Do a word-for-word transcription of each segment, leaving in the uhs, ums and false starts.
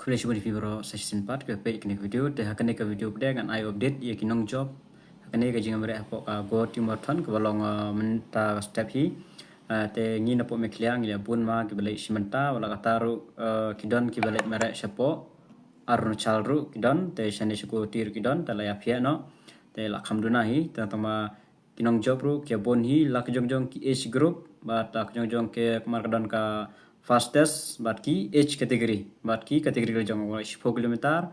Khublei shibun ïa phi baroh sa shisien pat kiba peit ïa kane ka video. Te ha kane ka video pat ngan ai update ïa ki nongjop ha kane ka jingïamareh hapoh ka Guwahati Marathon kaba long mynta ka step hi. Te ngi napoh Meghalaya ngi la bun ma kiba leit shi mynta, wat la katta ruh ki don kiba leit mareh shapoh Arunachal ruh ki don, te shane sha Guwahati ruh ki don, te la ïaphiah noh. Te la kham duna hi, te tang ma ki nongjop ruh ki bun hi, la ka jong jong ki age group, bad la ka jong jong ki kumar ka don ka fastest, bad ki age category, bad ki category ka jong, shiphew kilometer,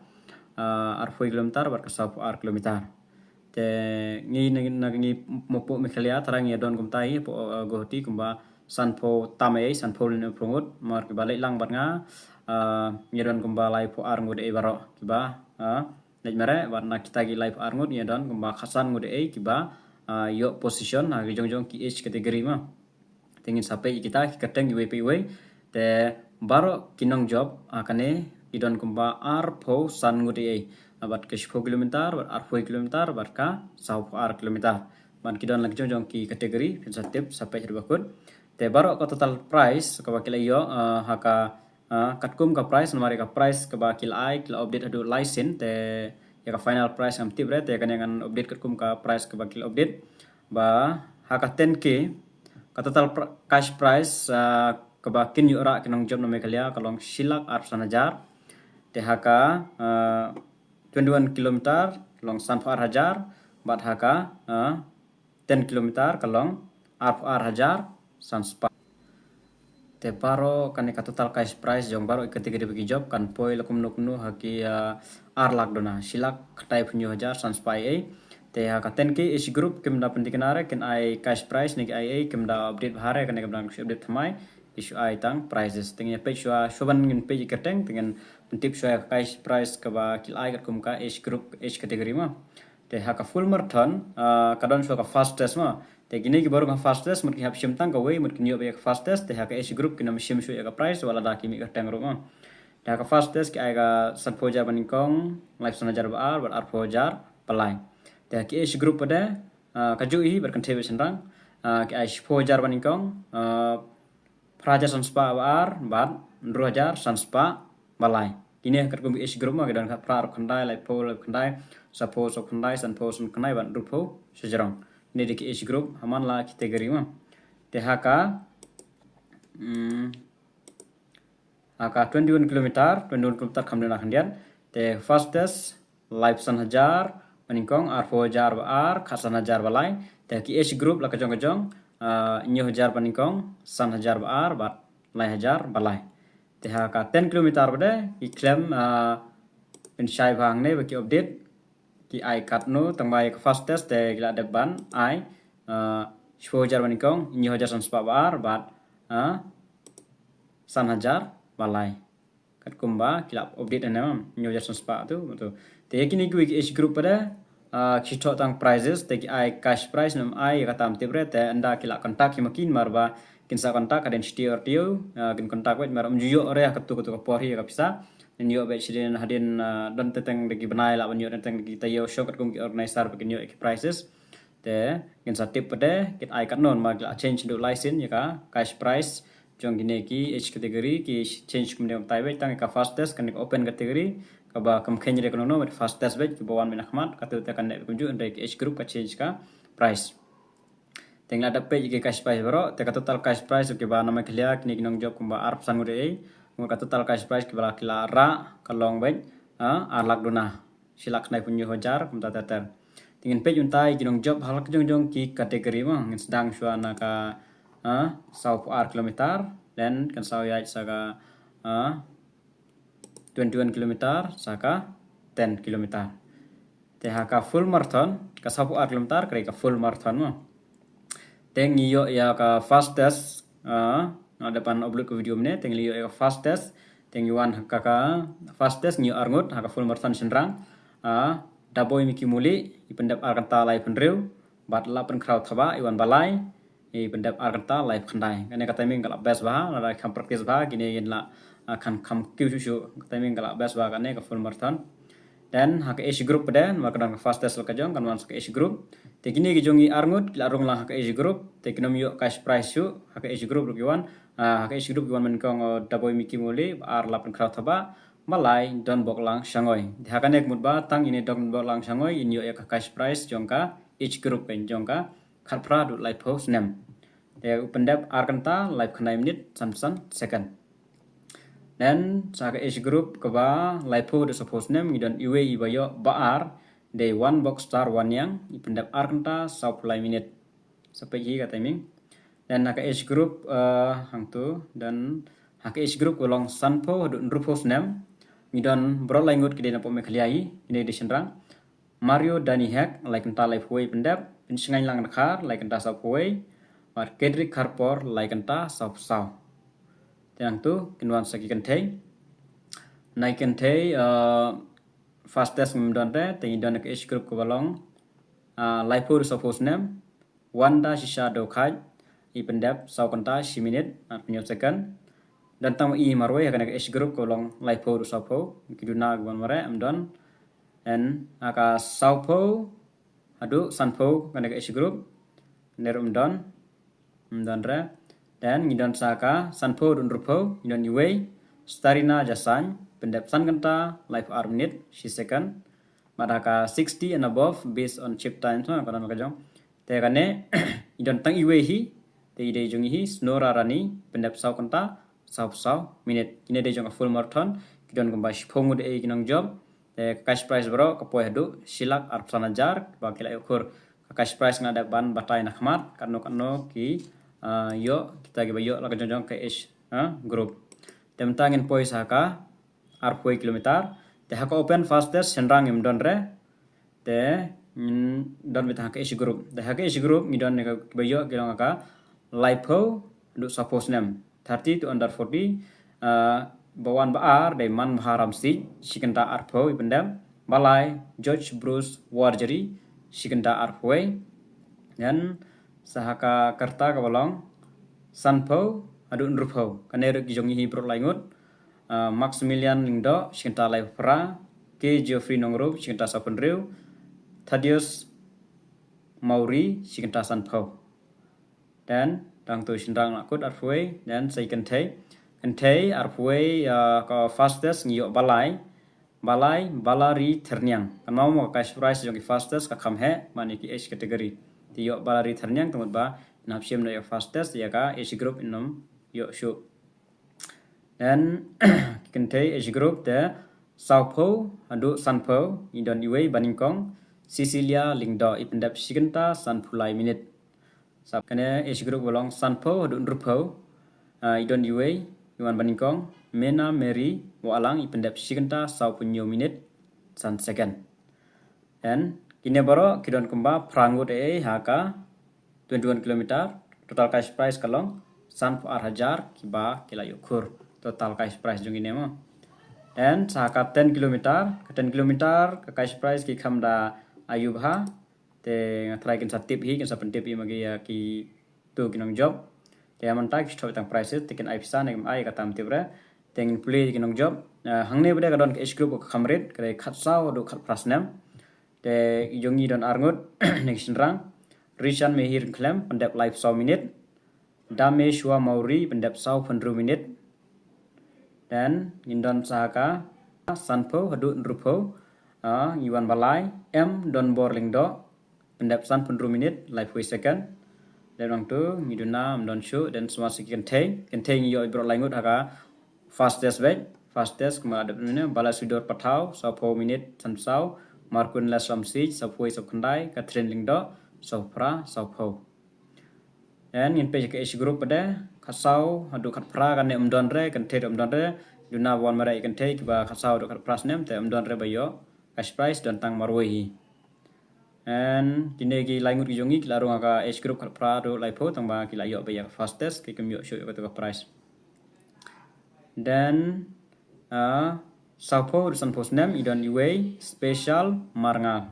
arphew kilometer, bad ka sawphew ar kilometer. Te ngi na ngi napoh Meghalaya tharai ngi don kumta hi, hapoh Guwahati kumba sanphew tam ei, sanphew lane phra ngut, namar kiba leit lang bad nga ngi don kumba laiphew ar ngut ei baroh kiba leit mareh, bad na kita ki laiphew ar ngut ngi don kumba khatsan ngut ei kiba ïoh position ha ki jong jong ki age category ma. Te ngin sa peit ïa kita ki kyrteng iwei pa iwei. Te baroh ki nongjop ha kane ki don kumba arphew san ngut ei, bad ka shiphew kilometer, bad arphew kilometer, bad ka sawphew ar kilometer. Bad ki don la ki jong jong ki category, phin sa tip sa peit haduh ba kut. Te baroh ka total prize kaba ki la ïoh ha ka katkum ka prize, namar ïa ka prize kaba ki la ai ki la update haduh lai sien, te ïa ka final prize ngam tip re, te kane ngan update katkum ka prize kaba ki la update. Ba ha ka ten K ka total cash prize kaba kin ïoh rah ki nongjop na Meghalaya ka long shi lak arphew san hajar. Te ha ka twenty-one kilometer ka long sanphew ar hajar, bad ha ka ten kilometer ka long arphew ar hajar san spah. Te baroh kane ka total cash prize jong baroh ki category ba ki jop kan poi la kumno kumno ha ki ar lak duna, shi lak khatai phew hajar san spah ei. Te ha ka ten K age group kim da pynthikna re kin ai cash prize ne ki ai ei, kim da update bha re, kane kim da shu update thymmai, ki shu ai tang prizes. Te ngin peit shuwa, shuwa ban ngin peit ïa ki kyrteng te ngin pyntip shuwa ïa ka cash prize kaba ki la ai katkum ka age group, age category ma. Te ha ka full marathon ka don shuwa ka fastest ma. Te kine kiba rung ha fastest mut ki hap shim tang kawei, mut kin ïoh beit ïa ka fastest. Te ha ka age group kin ym shim shuh ïa ka prize wat lada ki mih kyrteng ruh ma. Te ha ka fastest ki ai ka sanphew hajar ba nyngkong, laiphew san hajar ba ar, bad arphew hajar ba lai. Te ha ki age group pat kajuh hi bad kynthei bad shynrang, ki ai shiphew hajar ba nyngkong, phra hajar san spah ba ar, bad hynriew hajar san spah ba lai. Kine katkum ki age group ma, ki don khatphra, arphew khyndai, laiphew, laiphew khyndai, sawphew, sawphew khyndai, sanphew, san khyndai, bad hynriewphew shajrong. Kine dei ki age group ha man la category ma. Te ha ka ha ka twenty-one kilometer, twenty-one kilometer kham duna khyndiat. Te fastest laiphew san hajar ba nyngkong, arphew hajar ba ar, khatsan hajar ba lai. Te ki age group la ka jong ka jong, hynñiew hajar ba nyngkong, san hajar ba ar, bad lai hajar ba lai. Te ha ka ten kilometer pat ki khlem pynshai bha hangne ba ki update ki ai katno, tang ba ïa ka fastest te ki la dep ban ai shiphew hajar ba nyngkong, hynñiew hajar san spah ba ar, bad san hajar ba lai. Katkum ba ki la update ne ma, hynñiew hajar san spah tu, tu. Te ïa kine kiwei ki age group pat ki thoh tang prizes, te ki ai cash prize ne ym ai ïa kata ym tip re, te ynda ki la contact ïa ma ki namar ba kin sa contact hadien shi taïew ar taïew, kin contact beit namar ym ju ïoh re ha katu katu ka por hi ïa ka pisa. Kin ïoh beit shadien hadien, don teng teng da ki bnai lah ban ïoh, don teng da ki taïew shong katkum ki organizer ba kin ïoh ïa ki prizes. Te ngin sa tip pat ki ai katno namar ki la change haduh lai sien ïa ka cash prize jong kine ki age category, ki change kumne kumtai beit, tang ïa ka fastest kane ka open category kaba kam kheiñ re kano kano, bad fastest beit kiba wan mynta khmat, katu te kan dei kumjuh, hynrei ki age group ka change ka prize. Te ngi la dep peit ïa ki cash prize baroh, te ka total cash prize kiba na Meghalaya kine ki nongjop kumba arphew san ngut ei, ngut ka total cash prize kiba la ki la rah ka long beit ar lak duna, shi lak khyndai phew hynñiew hajar kumta ter ter. Te ngin peit mynta ïa ki nongjop ha la ka jong jong ki category ma, ngin sdang shuwa na ka sawphew ar kilometer, then kan saw ïaid sa ka twenty-one kilometer, sa ka ten kilometer. Te ha ka full marathon ka sawphew ar kilometer ka dei ka full marathon ma. Te ngi ïoh ïa ka fastest, nga dep ban upload ka video mynne, te ngi ïoh ïa ka fastest, te ngi wan ha ka, ka fastest ngi ïoh ar ngut ha ka full marathon shynrang, Daboi Miki Muli, i pyndep ar kynta laiphew hynriew, bad Lapynkhraw Thaba i wan ba lai, i pyndep ar kynta laiphew khyndai. Kane ka timing ka la best bha, lada kham practice bha kine kin la, kan kham kiew shuh shuh, ka timing ka la best bha kane ka full marathon. Then ha ka age group pat, namar ka don ka fastest la ka jong, kan wan sa ka age group. Te kine ki jong ngi ar ngut ki la rung lang ha ka age group, te kin ym ïoh cash prize shuh, ha ka age group ruh ki wan, ha ka age group ki wan mynnyngkong Daboi Miki Muli, ba ar Lapynkhraw Thaba, Malai Donboklang Shangoi. Te ha kane ka mut ba tang ine Donboklang Shangoi in ïoh ïa ka cash prize jong ka age group, jong ka khatphra haduh laiphew snem. Te u pyndep ar kynta laiphew khyndai minit sanphew san second. Then sa ka age group kaba laiphew haduh sawphew snem ngi don iwei iba ïoh ba ar, dei One Boxstar Waniang, i pyndep ar kynta sawphew lai minit. Sa peit hi ka timing. Then ha ka age group, uh, hangtu, then ha ka age group ka long sanphew haduh hynriewphew snem. Ngi don baroh lai ngut ki dei na pdeng Meghalaya hi, ki dei shynrang. Mario Danihek, lai kynta laiphew wei pyndep, Pynshngaiñ Langdkhar, lai kynta sawphew wei, bad Kedrick Kharpor, lai kynta sawphew saw. Te hangtu kin wan sa ki kynthei. Na ki kynthei, uh, fastest ngim don re, te ngi don ka age group kaba long, uh, laiphew haduh sawphew snem. Wanda Shisha Dokhaj, i pyndep saw kynta shi minit arphew hynñiew second. Don tang i marwei ha kane ka age group kaba long laiphew haduh sawphew, ki duna kiban mareh, ym don. And ha ka sawphew haduh sanphew kane ka age group, ne ruh ym don, ym don re. Then ngi don sa ka sanphew haduh hynriewphew, ngi don iwei, Starina Jasaiñ, pyndep san kynta laiphew ar minit shi second. Bad ha ka sixty and above, based on chip time, so ka don ka jong. Te kane i don tang iwei hi, te i dei jong i hi, Snora Rani, pyndep saw kynta sawphew saw minit. Kine dei jong ka full marathon, ki don kumba shiphew ngut ei ki nongjop. Te ka cash prize baroh ka poi haduh shi lak arphew san hajar, ba ki la ïoh khur. Ka cash prize nga dep ban batai na khmat, katno katno ki, ah, ïoh, kita kiba ïoh la ka jong jong ka age, ah, group. Te mynta ngin poi sa ka arphew kilometer. Te ha ka open fastest shynrang ngim don re. Te ngin don beit ha ka age group. Te ha ka age group ngi don ne ka ba ïoh ki long ka laiphew haduh sawphew snem. Thirty to under forty. Ah, ba wan ba ar dei Manbha Ramsik, shi kynta arphew i pyndep. Ba lai George Bruce Warjri, shi kynta arphew wei. Then sa ha ka kyrta kaba long sanphew haduh hynriewphew. Kane ruh ki jong i hi baroh lai ngut. Ah, Maximilian Lyngdoh, shi kynta laiphew phra, K Geoffrey Nongrum, shi kynta sawphew hynriew, Thaddeus Mawrie, shi kynta sanphew. Then, dang tu shynrang la kut arphew wei, then sa i kynthei. Kynthei arphew wei, ah, ka fastest ngi ïoh ba lai. Ba lai, Balari Thyrniang. Kan mut mo ka cash prize jong ki fastest ka kham heh, man ïa ki age category. Te ïoh Balari Thyrniang, te mut ba, nap shim na ïa fastest, ïa ka age group in ym ïoh shuh. Then, ki kynthei age group te, sawphew haduh sanphew, ngi don iwei ba nyngkong, Cecilia Lyngdoh, i pyndep shi kynta sanphew lai minit. Sa kane age group ba long sanphew haduh hynriewphew, ah, i don iwei, i wan ba nyngkong, Mena Mary Wahlang, i pyndep shi kynta sawphew hynñiew minit san second. Then, kine baroh ki don kumba phra ngut ei ha ka twenty-one kilometer, total cash prize ka long sanphew ar hajar kiba ki la ïoh khur. Total cash prize jong kine mo. Then, sa ka ten kilometer, ka ten kilometer, ka cash prize ki kham da ayu bha, te nga trai kin sa tip hi, kin sa pyntip hi ma ki, ah, ki tu ki nongjop. Te mynta ki shu thoh tang prices, te kin ai pisa ne kim ai kata ym tip re. Te ngin pule ki nongjop. Ah, hangne ba dei ka don ka age group ka kham rit, ka dei khatsaw haduh khatphra snem. Te i jong i don ar ngut, ne ki shynrang. Rishan Mehir Khlem, pyndep laiphew saw minit. Dame Shua Mawrie, pyndep sawphew hynriew minit. Then, ngin don sa ka, sanphew haduh hynriewphew, ah, ngi wan ba lai, M Donbor Lyngdoh, pyndep sanphew hynriew minit, laiphew second. Then nangtu, ngi duna, ym don shuh, then shuwa sa ki kynthei, kynthei ngi ïoh baroh lai ngut ha ka fastest beit, fastest kumba la dep mynne, Balasudor Pathaw, sawphew minit, sanphew saw, Markun Lesramsik, sawphew wei sawphew khyndai, Catherine Lyngdoh, sawphew phra, sawphew. Then ngin peit ka age group pat de, khatsaw haduh khatphra, kane ym don re, kynthei ruh ym don re, duna ba wan mareh ïa kynthei kiba khatsaw haduh khatphra snem, te ym don re ba ïoh cash prize, don tang marwei hi. And kine ki lai ngut ki jong ngi ki la rung ha ka age group khatphra haduh laiphew, tang ba ki la ïoh beit ïa ka fastest, ki kim ïoh shuh ïa katu ka prize. Then, ah, sawphew haduh sanphew snem, i don iwei, Special Marngar.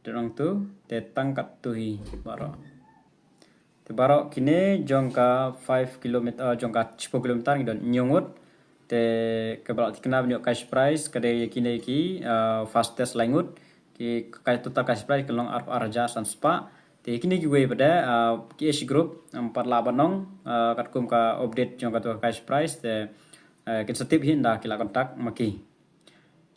Te nangtu, te tang katto hi baroh. Te baroh kine jong ka five kilometer, ah, jong ka shiphew kilometer ngi don hynñiew ngut. Te kaba la thikna ban ïoh cash prize, ka dei kine ki, ah, fastest lai ngut. Ki ka total cash prize ka long arphew ar hajar san spah. Te kine kiwei pat de, ah, ki age group, ym pat lah ban ong, ah, katkum ka update jong katu ka cash prize, te Eh, kin sa tip hi ynda ki la contact ma ki.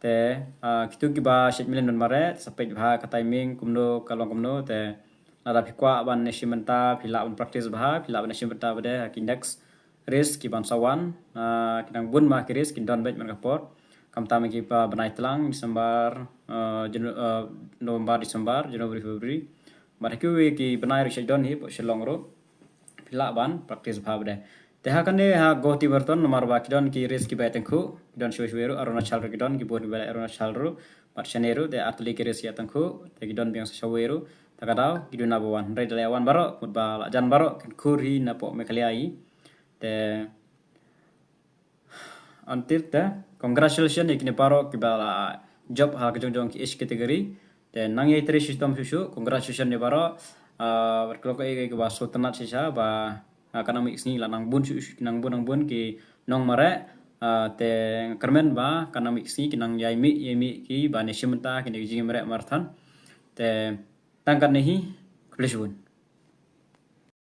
Te, ah, kito kiba shait milen ban mareh, te sa peit bha ka timing kumno, ka long kumno, te lada phi kwah ban ïashim bynta, phi lah ban practice bha, phi lah ban ïashim bynta pat de ha ki next race ki ban sa wan, ah, ki dang bun ma ki race, kin don beit man ka por. Khamtam kiba bnai tlang, December, ah, Janu-, ah, November, December, January, February. Bad ha kiwei ki bnai ruh shait don hi, hapoh Shillong ruh. Phi lah ban practice bha pat de. Te ha kane ha Guwahati Marathon namar ba ki don ki race kiba ïatyngkhuh, ki don shawei shawei ruh, Arunachal ruh ki don, ki bun kiba leit Arunachal ruh, bad shane ruh, te ar tylli ki race ki ïatyngkhuh, te ki don biang sa shawei ruh, te ka daw, ki duna ba wan, hynrei da la ïa wan baroh, mut ba la jan baroh, kin khur hi napoh Meghalaya hi. Te, Antir te, congratulations ïa kine baroh kiba la jop ha ka jong jong ki age category. Te nang ïai trei shitom shuh shuh, congratulations ïa baroh. Ah, bad ka long kaei kaei kaba sngewtynnat shisha ba, ah, ka nang mih sngi la nang bun shuh shuh, nang bun nang bun ki nongmareh. Ah, te kyrmen ba ka nang mih sngi ki nang ïai mih, ïai mih kiba ïashim bynta kine ki jingmareh marathon. Te tang katne hi, khublei shibun.